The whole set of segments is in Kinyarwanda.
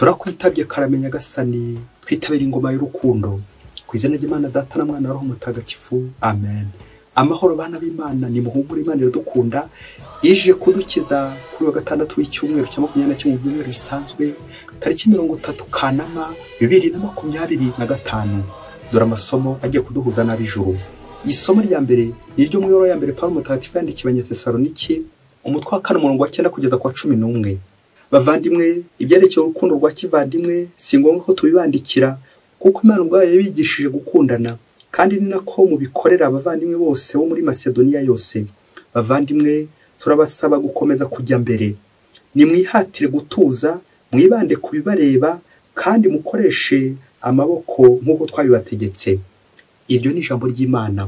Turakwitabye karame Nyagasani, twitabira ingoma y'urukundo. Ku izina ry'Imana Data na Mwana na Roho Mutagatifu, amen. Amahoro bana b'Imana, ni muhumure, Imana iradukunda, ije kudukiza kuri wa gatandatu w'icyumweru cya 21 mu byumweru bisanzwe, tariki 30 Kanama 2025. Dore amasomo agiye kuduhuza n'ab'ijuru. Isomo rya mbere ni ryo mu ya mbere Paulo Mutagatifu yandikiye Abanyatesaloniki, umutwe wa 4 umurongo wa 9 kugeza ku wa 11. Bavandimwe, ibyerekeye urukundo rwa kivandimwe si ngombwa ko tubibandikira, kuko Imana ubwayo yabigishije gukundana, kandi ni nako mubikorera abavandimwe bose bo muri Masedoniya yose. Bavandimwe, turabasaba gukomeza kujya mbere. Nimwihatire gutuza, mwibande ku bibareba, kandi mukoreshe amaboko nk'uko twabibategetse. Iryo ni ijambo ry'Imana.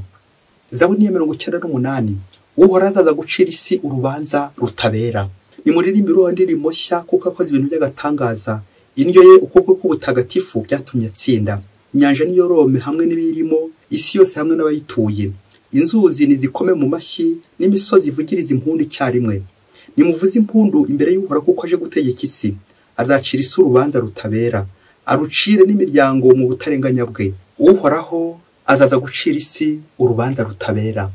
Zaburi ya 98. Uhoraho azaza gucira isi urubanza rutabera. Nimuririmbe indirimbo nshya, kuko akoze ibintu by'agatangaza. Indyo ye ukuboko k'ubutagatifu byatumye atsinda. Inyanja niyorome hamwe n'ibirimo, isi yose hamwe n'abayituye. Inzuzi nizikome mu mashyi, n'imisozi ivugiriza impundu icyarimwe. Nimuvuze impundu imbere y'Uhoraho, kuko aje gutegeka isi. Azacira isi urubanza rutabera, arucire n'imiryango mu butarenganya bwe. Uhoraho azaza gucira isi urubanza rutabera.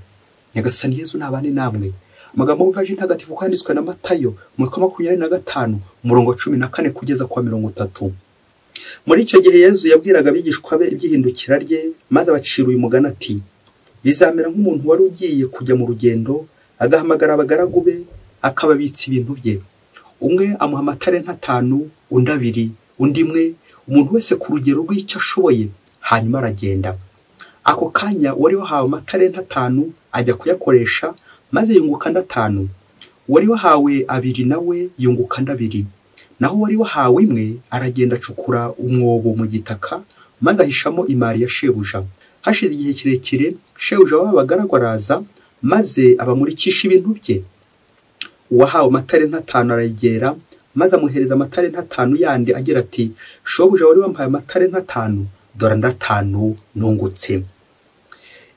Nyagasani Yezu nabane namwe. Amagambo y'Ivanjiri ntagatifu yanditswe na Matayo, umutwe wa 25 umurongo 14 kugeza ku wa 30. Muri icyo gihe Yezu yabwiraga abigishwa be iby'ihindukira rye, maze abacira uyu mugani ati: bizamera nk'umuntu wari ugiye kujya mu rugendo, agahamagara abagaragu be, akababitsa ibintu bye. Umwe amuha amatalenta 5, undi 2, undi 1, umuntu wese ku rugero rw'icyo ashoboye, hanyuma aragenda. Ako kanya wari wahawe amatalenta 5 ajya kuyakoresha, maze yunguka andi 5. Wari wahawe 2 nawe yunguka andi 2. Naho wari wahawe 1 aragenda acukura umwobo mu gitaka, maze ahishamo imari ya shebuja. Hashize igihe kirekire, shebuja w'abagaragu araza, maze abamurikisha ibintu bye. Uwahawe amatalenta 5 arayegera, maze amuhereza amatalenta 5 yandi agira ati: shobuja wari wampaye amatalenta 5, dore andi 5 nungutse.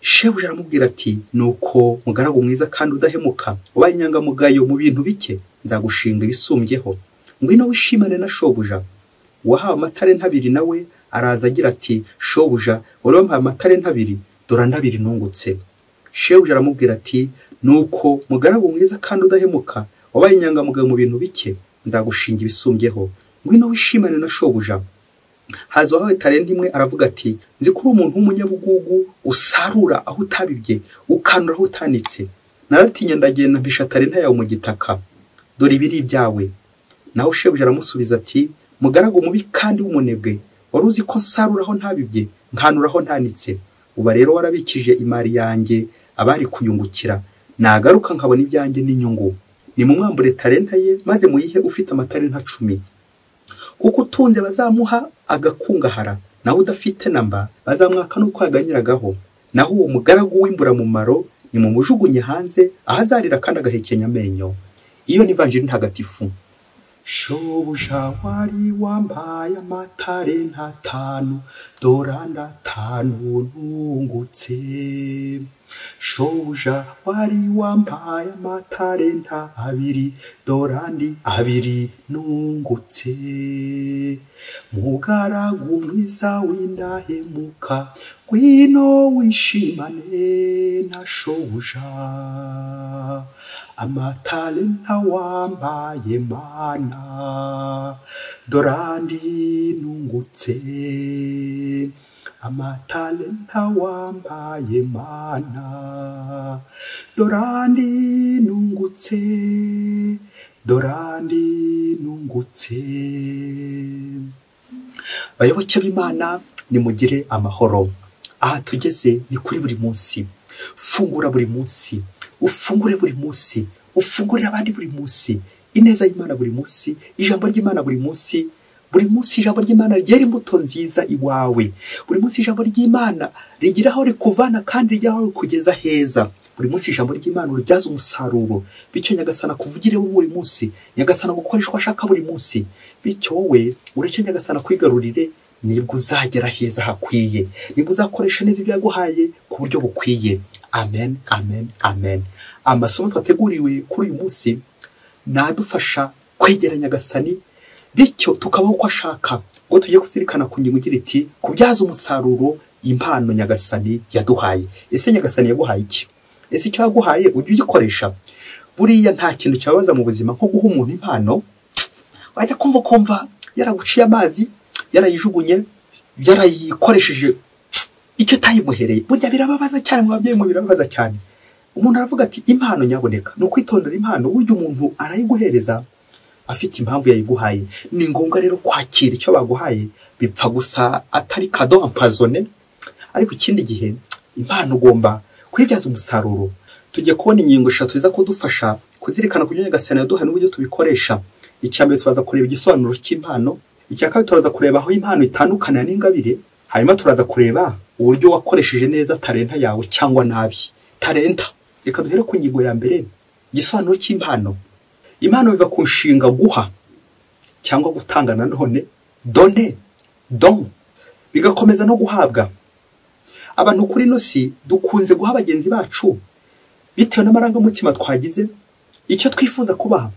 Shebuja aramubwira ati: nuko mugaragu mwiza kandi udahemuka, ubaye inyangamugayo mu bintu bike, nzagushinga ibisumbyeho. Ngwino wishimane na shobuja. Uwahawe amatalenta 2 nawe araza agira ati: shobuja wari wampaye amatalenta 2, dore andi 2 nungutse. Shebuja aramubwira ati: nuko mugaragu mwiza kandi udahemuka, wabaye inyangamugayo mu bintu bike, nzagushinga ibisumbyeho. Ngwino wishimane na shobuja. Haza uwahawe talenta 1 aravuga ati: nzi ko uri umuntu w'umunyabugugu, usarura aho utabibye, ukanura aho utanitse. Naratinye ndagenda mpisha talenta yawe mu gitaka, dore ibiri ibyawe. Naho shebuja aramusubiza ati: mugaragu mubi kandi w'umunebwe, wari uzi ko nsarura aho ntabibye, nkanura aho ntanitse. Uba rero warabikije imari yanjye abari kuyungukira, nagaruka nkabona ibyanjye n'inyungu. Nimumwambure talenta ye, maze muyihe ufite amatalenta 10. Kuko utunze bazamuha agakungahara, naho udafite namba bazamwaka n'uko yaganyiragaho. Naho uwo mugaragu w'imburamumaro nimumujugunye hanze, ahazarira kandi agahekenya amenyo. Iyo ni Ivanjiri ntagatifu. Shobuja wari wampaye amatalenta 5, dore andi 5 nungutse. Shobuja wari wampaye amatalenta 2, dore andi 2 nungutse. Mugaragu mwiza w'indahemuka, ngwino wishimane na shobuja. Amatalenta wampaye Mana, dore andi nungutse. Amatalenta wampaye Mana, dore andi nungutse, dore andi nungutse. Bayoboke b'Imana, nimugire amahoro. Aha tugeze ni kuri buri munsi. Fungura buri munsi, ufungure buri munsi, ufungurire abandi buri munsi. Ineza y'Imana buri munsi, ijambo ry'Imana buri munsi. Buri munsi ijambo ry'Imana ryera imbuto nziza iwawe. Buri munsi ijambo ry'Imana rigira aho rikuvana kandi rijya aho rikugeza heza. Buri munsi ijambo ry'Imana uribyaza umusaruro. Bityo Nyagasana akuvugire buri munsi, Nyagasana agukoresha uko ashaka buri munsi. Bityo wowe ureke Nyagasana akwigarurire, nibwo uzagera heza hakwiye, nibwo uzakoresha neza ibyo yaguhaye ku buryo bukwiye. Amen, amen, amen. Amasomo twateguriwe kuri uyu munsi nadufasha kwegera Nyagasani Bityo tukabaho uko ashaka. Ngo tujye kuzirikana ku ngingo igira iti kubyaza umusaruro impano Nyagasani yaduhaye. Ese Nyagasani yaguhaye iki? Ese icyo yaguhaye ujye ugikoresha? Buriya nta kintu cyabaza mu buzima nko guha umuntu impano, wajya kumva kumva yaraguciye amazi, yarayijugunye, yarayikoresheje icyo utayimuhereye. Burya birababaza cyane mu babyeyi, mu birababaza cyane. Umuntu aravuga ati impano nyaboneka, ni ukwitondera impano. Burya umuntu arayiguhereza afite impamvu yayiguhaye. Ni ngombwa rero kwakira icyo baguhaye, bipfa gusa atari cadeau empoisonné. Ariko ikindi gihe impano ugomba kuyibyaza umusaruro. Tujye kubona ingingo eshatu ziza kudufasha kuzirikana ku byo Nyagasani yaduhaye n'uburyo tubikoresha. Icya mbere turaza kureba igisobanuro cy'impano, icya kabiri turaza kureba aho impano itandukana n'ingabire, hanyuma turaza kureba uburyo wakoresheje neza talenta yawe cyangwa nabi. Talenta, reka duhere ku ngingo ya mbere, igisobanuro cy'impano. Impano biva ku nshinga guha cyangwa gutanga, nanone donner, don, bigakomeza no guhabwa. Abantu kuri ino si dukunze guha bagenzi bacu bitewe n'amarangamutima twagize, icyo twifuza kubaha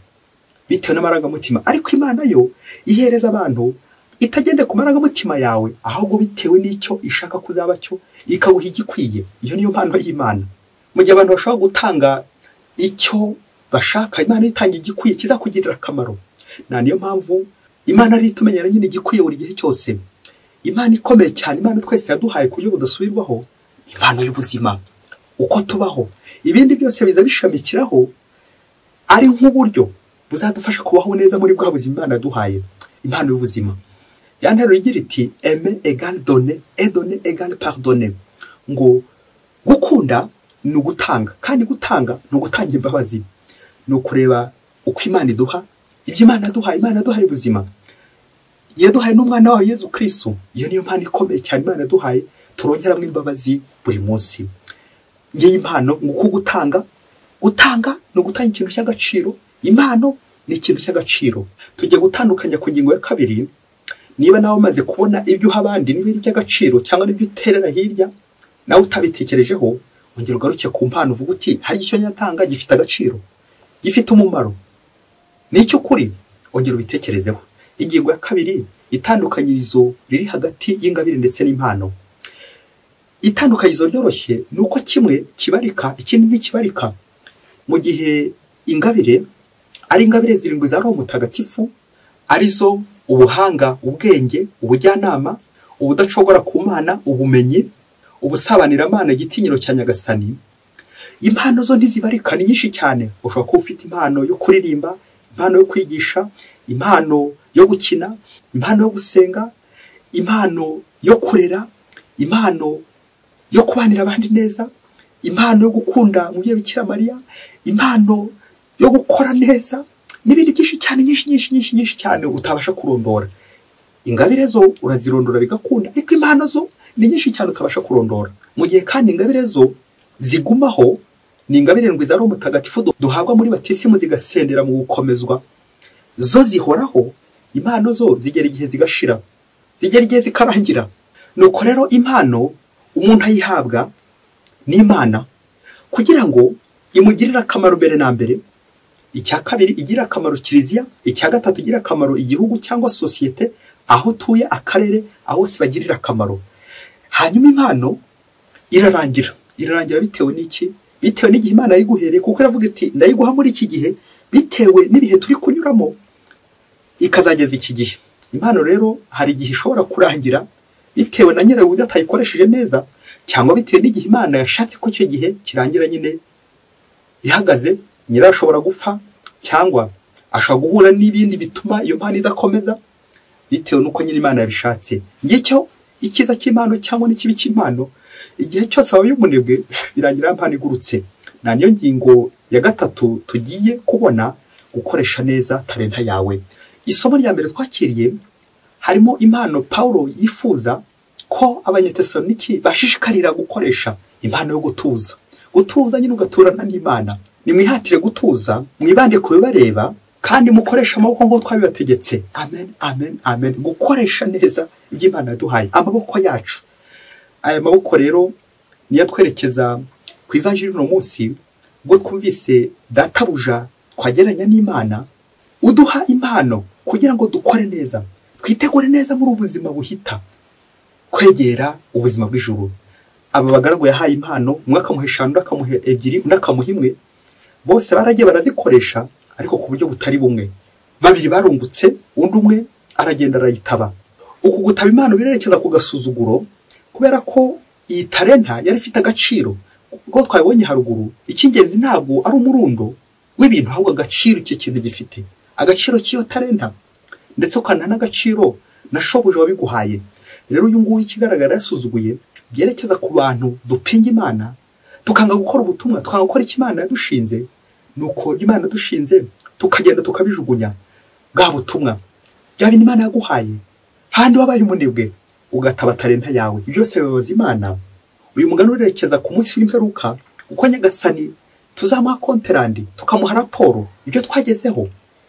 bitewe n'amarangamutima. Ariko Imana yo ihereza abantu itagende ku marangamutima yawe, ahubwo bitewe n'icyo ishaka kuzaba cyo, ikaguha igikwiye. Iyo niyo mpano y'Imana. Mu gihe abantu bashobora gutanga icyo bashaka, Imana itanga igikwiye kizakugirira akamaro. Na niyo mpamvu Imana ari itumenyera nyine igikwiye buri gihe cyose. Imana ikomeye cyane, Imana twese yaduhaye ku buryo budasubirwaho, impano y'ubuzima, uko tubaho. Ibindi byose biza bishamikiraho, ari nk'uburyo buzadufasha kubaho neza muri bwa buzima Imana yaduhaye, impano y'ubuzima. Ya nteruro igira iti aimer égale donner et donner égale pardonner. Ngo gukunda ni ugutanga, kandi gutanga ni ugutanga imbabazi. Ni ukureba uko Imana iduha, ibyo Imana yaduhaye. Imana yaduhaye ubuzima, yaduhaye n'umwana wayo Yezu Kristo. Iyo niyo mpano ikomeye cyane Imana yaduhaye, turongeramo imbabazi buri munsi. Ngiyi impano, nguko gutanga. Gutanga ni ugutanga ikintu cy'agaciro. Impano ni ikintu cy'agaciro. Tujye gutandukanya ku ngingo ya kabiri, niba nawe umaze kubona ibyo uha abandi niba ari iby'agaciro cyangwa n'ibyo uterera hirya nawe utabitekerejeho, ongera ugaruke ku mpano uvuga uti hari icyo nyatanga gifite agaciro, gifite umumaro, ni icy'ukuri, ongera ubitekerezeho. Ingingo ya kabiri, itandukanyirizo riri hagati y'ingabire ndetse n'impano. Itandukanyirizo ryoroshye ni uko kimwe kibarika ikindi ntikibarika. Mu gihe ingabire ari ingabire zirindwi za Roho Mutagatifu, arizo ubuhanga, ubwenge, ubujyanama, ubudacogora ku Mana, ubumenyi, ubusabaniramana, igitinyiro cya Nyagasani. Impano zo ntizibarika, ni nyinshi cyane. Ushobora kuba ufite impano yo kuririmba, impano yo kwigisha, impano yo gukina, impano yo gusenga, impano yo kurera, impano yo kubanira abandi neza, impano yo gukunda umubyeyi Bikira Mariya, impano yo gukora neza, n'ibindi byinshi cyane, nyinshi nyinshi nyinshi nyinshi cyane utabasha kurondora. Ingabire zo urazirondora bigakunda, ariko impano zo ni nyinshi cyane utabasha kurondora. Mu gihe kandi ingabire zo zigumaho, ni ingabire ndwi za Roho Mutagatifu duhabwa muri batisimu zigasendera mu gukomezwa, zo zihoraho. Impano zo zigera igihe zigashira, zigera igihe zikarangira. Nuko rero impano umuntu ayihabwa n'Imana kugira ngo imugirire akamaro mbere na mbere, icya kabiri igira akamaro kiliziya, icya gatatu igira akamaro igihugu cyangwa sosiyete aho utuye, akarere, aho hose bagirira akamaro. Hanyuma impano irarangira. Irarangira bitewe n'iki? Bitewe n'igihe Imana yayiguhereye, kuko iravuga iti ndayiguha muri iki gihe bitewe n'ibihe turi kunyuramo, ikazageza iki gihe. Impano rero hari igihe ishobora kurangira bitewe na nyirayo uburyo atayikoresheje neza, cyangwa bitewe n'igihe Imana yashatse ko icyo gihe kirangira nyine ihagaze. Nyirayo ashobora gupfa cyangwa ashobora guhura n'ibindi bituma iyo mpano idakomeza, bitewe n'uko nyine Imana yabishatse. Ngicyo icyiza cy'impano cyangwa n'ikibi cy'impano. Igihe cyose wabaye umunebwe birangira impano igurutse. Na niyo ngingo ya gatatu tugiye kubona, gukoresha neza talenta yawe. Isomo rya mbere twakiriye harimo impano Paulo yifuza ko Abanyatesaloniki bashishikarira gukoresha, impano yo gutuza. Gutuza nyine ugaturana n'Imana. Nimwihatire gutuza, mwibande ku bibareba, kandi mukoresha amaboko nk'uko twabibategetse. Amen, amen, amen. Gukoresha neza ibyo Imana yaduhaye, amaboko yacu. Aya maboko rero niyo twerekeza ku ivanjiri uno munsi, ubwo twumvise databuja twagereranya n'Imana uduha impano. kugira ngo dukore neza, twitegure neza muri ubuzima buhita, kwegera ubuzima bw'ijuru. Aba bagaragu yahaye impano, umwe akamuha 5, undi akamuha 2, undi akamuha 1, bose baragiye barazikoresha ariko ku buryo butari bumwe. Babiri barungutse, undi umwe aragenda arayitaba. Uku gutaba impano birerekeza ku gasuzuguro, kubera ko iyi talenta yari ifite agaciro. Kuko twabonye haruguru, icy'ingenzi ntabwo ari umurundo w'ibintu, ahubwo agaciro icyo kintu gifite, agaciro cy'iyo talenta, ndetse ukanaha n'agaciro na shobuja wabiguhaye. Rero uyu nguyu ikigaragara yasuzuguye, byerekeza ku bantu dupinga Imana, tukanga gukora ubutumwa, tukanga gukora icyo Imana yadushinze. Nuko Imana yadushinze tukagenda tukabijugunya bwa butumwa, bya bintu Imana yaguhaye, handi wabaye umunebwe ugataba talenta yawe. Byose bibabaza Imana. Uyu mugani urerekeza ku munsi w'imperuka, uko Nyagasani tuzamuha konterandi, tukamuha raporo ibyo twagezeho,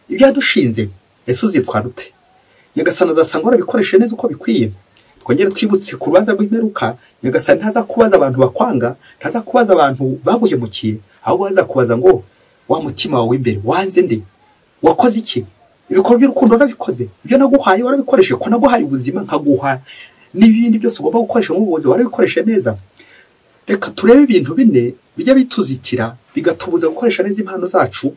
ibyo yadushinze. Ese uzitwara ute? Nyagasani azasanga warabikoresheje neza uko bikwiye. Twongere twibutse ku rubanza rw'imperuka, Nyagasani ntaza kubaza abantu bakwanga, ntaza kubaza abantu baguhemukiye, ahubwo azakubaza ngo wa mutima wawe w'imbere wanze nde? Wakoze iki? Ibikorwa by'urukundo warabikoze? Ibyo naguhaye warabikoresheje? Ko naguhaye ubuzima nkaguha n'ibindi byose ugomba gukoresha mu buvuzi, warabikoreshe neza? Reka turebe ibintu bine bijya bituzitira bigatubuza gukoresha neza impano zacu,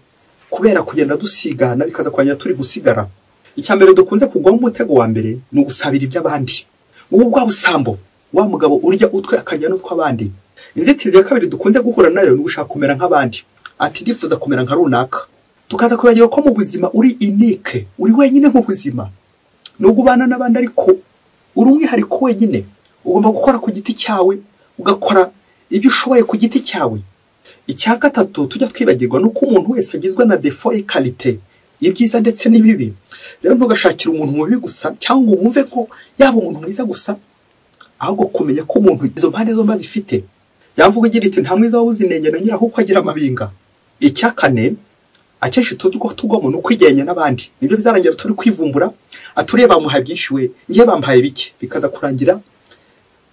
kubera kugenda dusigana bikaza kwanya turi gusigara. Icya mbere dukunze kugwa mu mutego wa mbere ni ugusabira iby'abandi. Ubu bwa busambo, wa mugabo urya utwe akarya n'utw'abandi. Inzitizi ya kabiri dukunze guhura nayo ni ugushaka kumera nk'abandi. Ati ndifuza kumera nka runaka. Tukaza kwibagirwa ko mu buzima uri unique, uri wenyine mu buzima. Nubwo ubana n'abandi ariko uri umwihariko wenyine. Ugomba gukora ku giti cyawe, ugakora ibyo ushoboye ku giti cyawe. Icya gatatu tujya twibagirwa nuko umuntu wese agizwe na défaut et qualité, ibyiza ndetse n'ibibi. Rero ntugashakire umuntu mubi gusa cyangwa wumve ko yaba umuntu mwiza gusa, ahubwo kumenya ko umuntu izo mpande zombi azifite. Yavuga igira iti nta mwiza wabuze inenge na nyiraho uko agira amabinga. Icya kane akenshi tugwamo ni ukwigereranya n'abandi. Nibyo bizarangira turi kwivumbura, aturiye bamuhaye byinshi, we ngiye bamuhaye bike, bikaza kurangira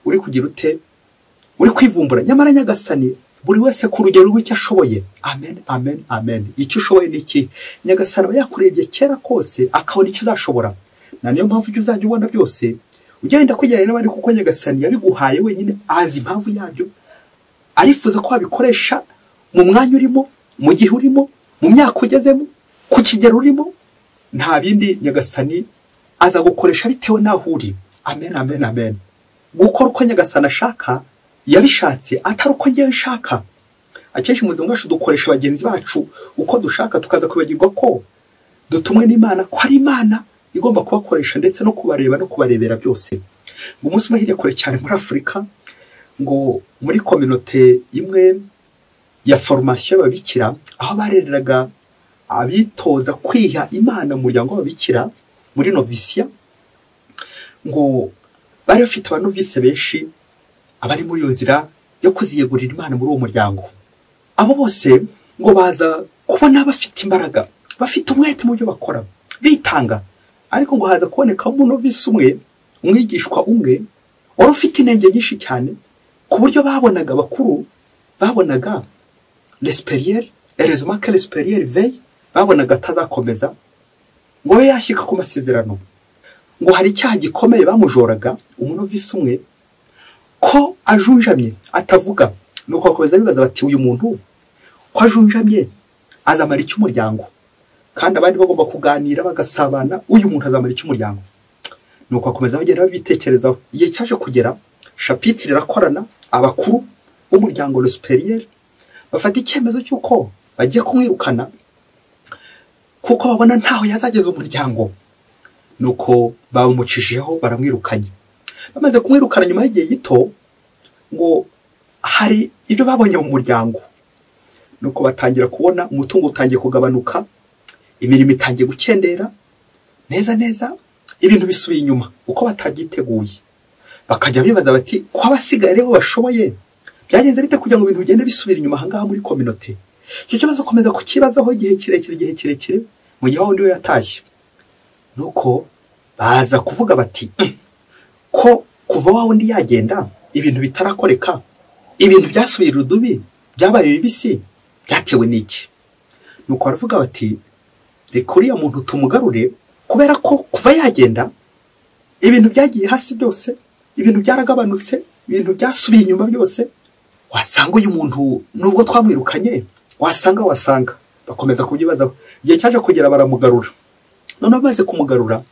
uri kugira ute? Uri kwivumbura. Nyamara Nyagasani buri wese ku rugero rw'icyo ashoboye. Amen, amen, amen. Icyo ushoboye ni iki? Nyagasani aba yakurebye kera kose akabona icyo uzashobora. Na niyo mpamvu ibyo uzajya ubona byose ugenda kwigereranya n'abandi, kuko Nyagasani yabiguhaye wenyine, azi impamvu yabyo, arifuza ko wabikoresha mu mwanya urimo, mu gihe urimo, mu myaka ugezemo, ku kigero urimo. Nta bindi Nyagasani aza gukoresha bitewe n'aho uri. Amen, amen, amen. Gukora uko Nyagasani ashaka, yabishatse atari uko ngewe nshaka. Akenshi mu buzima bwacu dukoresha bagenzi bacu uko dushaka, tukaza kwibagirwa ko dutumwe n'Imana, ko ari Imana igomba kubakoresha ndetse no kubareba no kubarebera byose. Ngo umunsi umwe hirya kure cyane muri Afurika, ngo muri kominote imwe ya formation y'ababikira, aho barereraga abitoza kwiha Imana mu muryango w'ababikira muri novisia, ngo bari bafite abanovise benshi abari muri iyo nzira yo kuziyegurira Imana muri uwo muryango. Abo bose ngo baza kubona bafite imbaraga, bafite umwete mu byo bakora, bitanga. Ariko ngo haza kuboneka umunovisi umwe, umwigishwa umwe wari ufite inenge nyinshi cyane, ku buryo babonaga bakuru, babonaga l'esperier, heureusement que l'esperier veille, babonaga atazakomeza ngo we yashyika ku masezerano. Ngo hari icyaha gikomeye bamujoraga umunovisi umwe, ko ajunjamye atavuga. Nuko bakomeza bibaza bati uyu muntu ko ajunjamye azamara iki umuryango? Kandi abandi bagomba kuganira bagasabana, uyu muntu azamara iki umuryango? Nuko bakomeza bagenda babitekerezaho. Igihe cyaje kugera, chapitre irakorana, abakuru b'umuryango le supérieur bafata icyemezo cy'uko bagiye kumwirukana, kuko babona ntaho yazageza umuryango. Nuko bamucishijeho baramwirukanye. Bamaze kumwirukana nyuma y'igihe gito, ngo hari ibyo babonye mu muryango. Nuko batangira kubona umutungo utangiye kugabanuka, imirimo itangiye gukendera neza neza, ibintu bisubiye inyuma uko batabyiteguye. Bakajya bibaza bati ko abasigaye rero bashoboye, byagenze bite kugira ngo ibintu bigende bisubira inyuma ahangaha muri communauté? Icyo kibazo komeza kukibazaho igihe kirekire, mu gihe wundi we yatashye. Nuko baza kuvuga bati ko kuva wa wundi yagenda ibintu bitarakoreka, ibintu byasubiye urudubi, byabaye bibisi, byatewe n'iki? Nuko baravuga bati reka uriya muntu tumugarure, Kubera ko kuva yagenda ibintu byagiye hasi byose, ibintu byaragabanutse, ibintu byasubiye inyuma byose. Wasanga uyu muntu nubwo twamwirukanye, wasanga bakomeza kubyibazaho. Igihe cyaje kugera baramugarura. Noneho bamaze kumugarura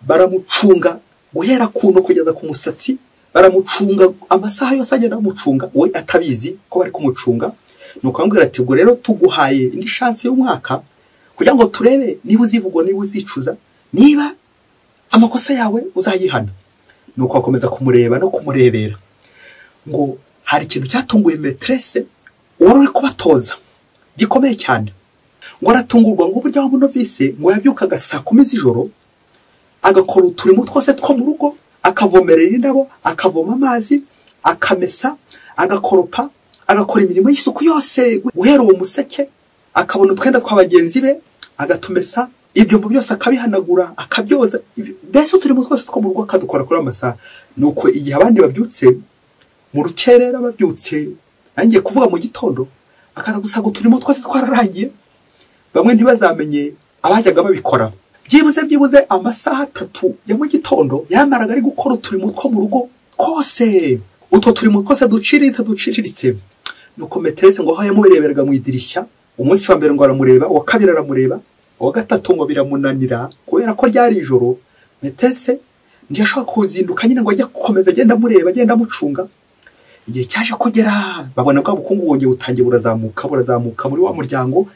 baramucunga guhera ku nto kugeza ku musatsi, baramucunga amasaha yose agenda bamucunga, we atabizi ko bari kumucunga. Nuko bamubwira ati ubwo rero tuguhaye indi chance y'umwaka kugira ngo turebe niba uzivugwa, niba uzicuza, niba amakosa yawe uzayihana. Nuko akomeza kumureba no kumurebera. Ngo hari ikintu cyatunguye maîtresse wari uri kubatoza gikomeye cyane. Ngo aratungurwa ngo uburyo wa munovice ngo yabyukaga saa 10 z'ijoro agakora uturimo twose two mu rugo, akavomerera indabo, akavoma amazi, akamesa, agakoropa, agakora imirimo y'isuku yose guhera uwo museke, akabona utwenda twa bagenzi be agatumesa, ibyombo byose akabihanagura, akabyoza, mbese uturimo twose two mu rugo akadukora kuri amasaha. Nuko igihe abandi babyutse mu rukerera, babyutse nangiye kuvuga mu gitondo, akaza gusanga uturimo twose twararangiye. Bamwe ntibazamenye abajyaga babikora. Byibuze amasaha 3 ya mu gitondo yamaraga ari gukora uturimo two mu rugo twose, utwo turimo twose duciriritse. Nuko maîtresse ngo aho yamureberaga mu idirishya, umunsi wa mbere ngo aramureba, uwa kabiri aramureba, uwa gatatu ngo biramunanira kubera ko ryari ijoro. Maîtresse ntiyashaka kuzinduka nyine ngo ajye gukomeza agenda amureba, agenda amucunga. Igihe cyaje kugera babona bwa bukungu bwongeye butangiye burazamuka muri wa muryango,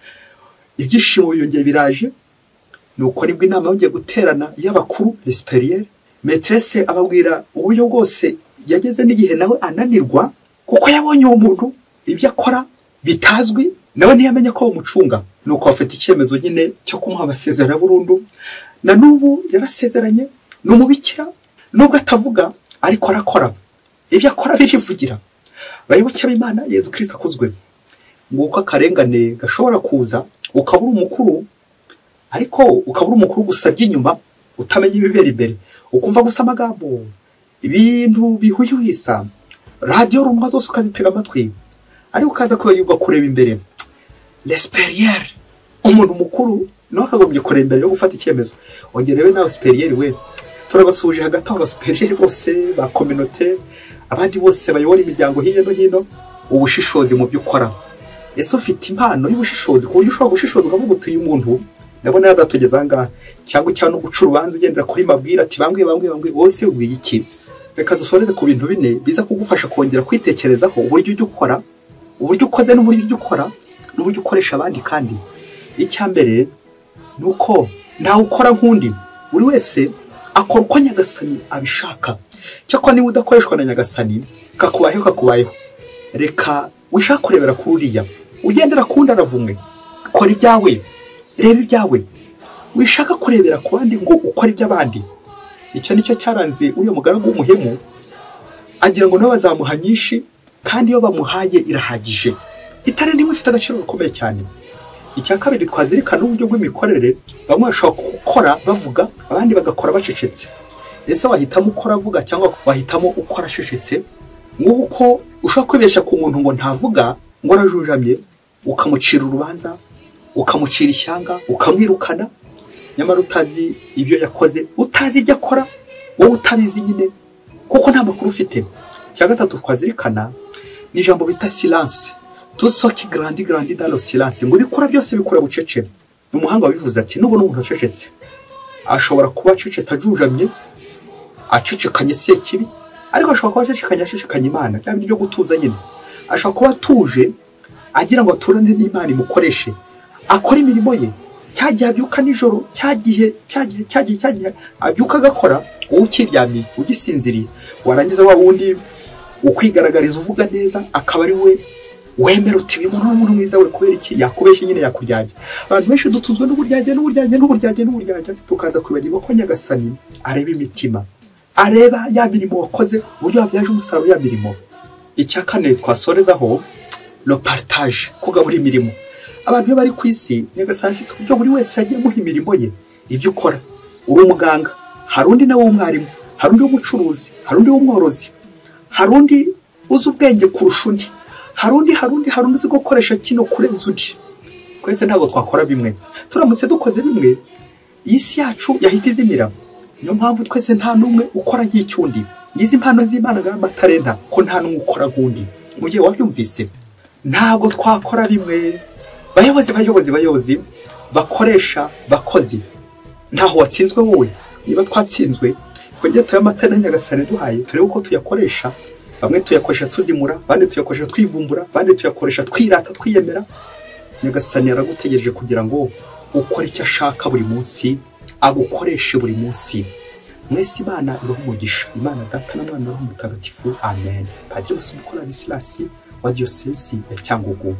ibyishimo biyongeye biraje. Nuko nibwo inama yongeye guterana y'abakuru l'esperiere, maîtresse ababwira uburyo bwose yageze n'igihe nawe ananirwa, kuko yabonye uwo muntu ibyo akora bitazwi, nawe ntiyamenye ko bamucunga. Nuko afata icyemezo nyine cyo kumuha amasezerano burundu. Na n'ubu yarasezeranye, ni umubikira nubwo atavuga ariko arakora, ibyo akora birivugira. Bayoboke b'Imana, Yezu Kristo akuzwe. Nguko akarengane gashobora kuza ukabura umukuru, ariko ukabura umukuru gusa by'inyuma, utamenya ibibera imbere, ukumva gusa amagambo, ibintu bihuyuhisa, radiyo rumwa zose ukazitega amatwi, ariko ukaza kwiyumva kureba imbere. L'esperiere, umuntu mukuru nawe akagombye kureba imbere yo gufata icyemezo. Ongerewe nawe superiere we, turabasuje hagati aho abasuperiere bose ba communauté, abandi bose bayobora imiryango hirya no hino, ubushishozi mu byo ukora. Ese ufite impano y'ubushishozi ku buryo ushobora gushishoza ukavuga uti uyu muntu ndabona yazatugeza aha ngaha, cyangwa no guca urubanza ugendera kuri mabwira ati bambwiye wose ubwiye iki. Reka dusoreze ku bintu bine biza kugufasha kongera kwitekerezaho uburyo ujya ukora, uburyo ukoze n'uburyo ujya ukora, n'uburyo ukoresha abandi. Kandi icya mbere ni uko ntawe ukora nk'undi, buri wese akora uko Nyagasani abishaka. Cyakora niba udakoreshwa na Nyagasani, kakubayeho. Reka wishaka kurebera kuri uriya, ugendera ku wundi aravumwe. Kora ibyawe, reba ibyawe, wishaka kurebera ku bandi ngo ukore iby'abandi. Icyo nicyo cyaranze uriya mugaragu w'umuhemu, agira ngo nabo bazamuha nyinshi, kandi iyo bamuhaye irahagije. Itara nimwe ifite agaciro gakomeye cyane. Icya kabiri twazirikana uburyo bw'imikorere, bamwe bashobora gukora bavuga, abandi bagakora bacecetse. Ese wahitamo ukora avuga cyangwa wahitamo ukora acecetse? Nguko ushobora kwibeshya ku muntu ngo ntavuga, ngo arajujamye, ukamucira urubanza, ukamucira ishyanga, ukamwirukana, nyamara utazi ibyo yakoze, utazi ibyo akora, wowe utabizi nyine kuko nta makuru ufite. Icya gatatu twazirikana ni ijambo bita silence. Tout ce qui grandit grandit dans le silence. Ngo ibikora byose bikora bucece. Umuhanga wabivuze ati nubona umuntu acecetse, ashobora kuba acecetse ajujamye, acecekanye sekibi, ariko ashobora kuba acecekanye Imana, bya bindi byo gutuza nyine. Ashobora kuba atuje agira ngo aturane n'Imana imukoreshe, akora imirimo ye. Cyagihe abyuka nijoro, cyagihe abyuka agakora, wowe ukiryamiye ugisinziriye, warangiza wa wundi ukwigaragariza uvuga neza akaba ari we wemera uti uyu muntu ni umuntu mwiza we, kubera iki yakubeshye nyine, yakuryarya. Abantu benshi dutunzwe n'uburyarya, tukaza kwibagirwa ko Nyagasani areba imitima, areba ya mirimo wakoze, uburyo wabyaje umusaruro ya mirimo. Icya kane twasorezaho le partage, kugabura imirimo. Abantu iyo bari ku isi, Nyagasani afite uburyo buri wese yagiye amuha imirimo ye. Ibyo ukora, uri umuganga, hari undi nawe w'umwarimu, hari undi w'umucuruzi, hari undi w'umworozi, hari undi uzi ubwenge kurusha undi, hari undi uzi gukoresha kino kurenza undi. Twese ntabwo twakora bimwe. Turamutse dukoze bimwe, Iyi si yacu yahita izimira. Niyo mpamvu twese nta n'umwe ukora nk'icyundi. Ngizi impano z'Imana ng'amatalenta ko nta n'umwe ukora nk'undi. Mugihe wabyumvise, ntabwo twakora bimwe. Bayobozi, bayobozi, bayobozi, bakoresha, bakozi, ntaho watsinzwe wowe. Niba twatsinzwe, twongere tuye amatalenta Nyagasani duhaye, turebe uko tuyakoresha. Bamwe tuyakoresha tuzimura, abandi tuyakoresha twivumbura, abandi tuyakoresha twirata, twiyemera. Nyagasani aragutegereje kugira ngo ukore icyo ashaka buri munsi, agukoreshe buri munsi. Mwese Imana ibahe umugisha. Imana Data na Mwana na Roho Mutagatifu. Amen. Padiri Masumbuko Ladislas wa Diyosezi ya Cyangugu.